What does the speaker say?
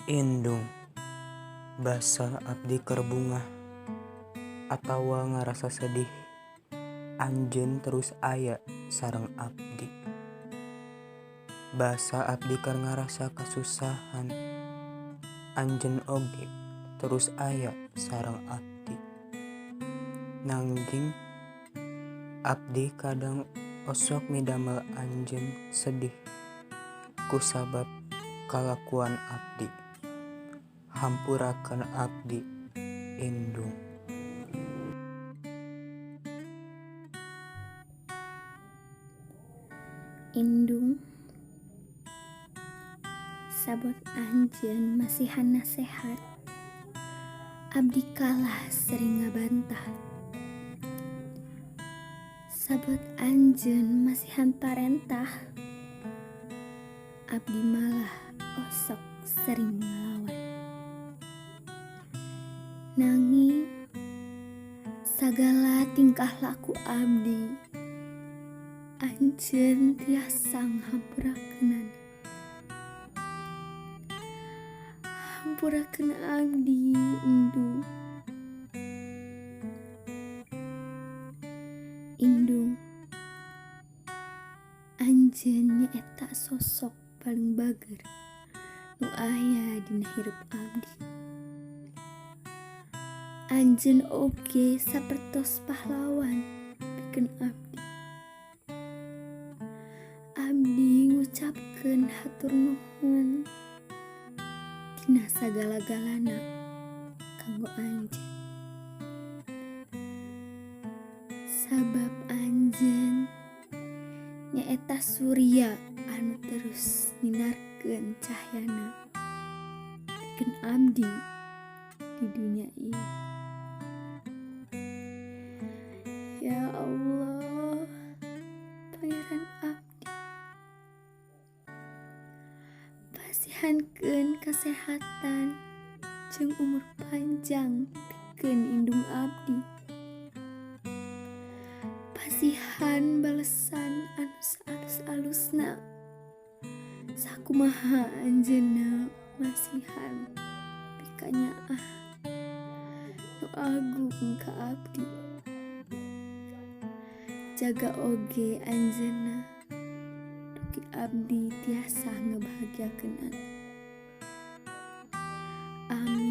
Indung, basa abdi keur bungah atawa ngarasa sedih, anjeun terus aya sareng abdi. Basa abdi keur ngarasa kasusahan, anjeun oge terus aya sareng abdi. Nanging abdi kadang osok midamel anjeun sedih kusabab kalakuan abdi. Hampurakeun abdi, Indung. Indung, sabot anjeun masihan nasehat, abdi kalah sering ngabantah. Sabot anjeun masihan parentah, abdi malah osok sering ngalawan. Nanging sagala tingkah laku abdi, anjeun tiasa ngahampurakeunana. Hampurakeun abdi, Indung. Indung, anjeun nyaeta sosok paling bager nu aya dina hirup abdi. Anjeun oge sapertos pahlawan pikeun abdi. Abdi ngucapkeun hatur nuhun dina sagala-galana kanggo anjeun. Sabab anjeun nyaeta surya anu terus nyinarkeun cahyana pikeun abdi di dunia ieu. Ya Allah, Pangeran abdi, pasihankeun kasehatan jeung umur panjang pikeun indung abdi. Pasihan balesan anu saalus-alusna sakumaha anjeunna masihan pikanyaah nu agung ka abdi. Jaga oge anjeunna dugi abdi tiasa ngabahagiakeunana. Amin.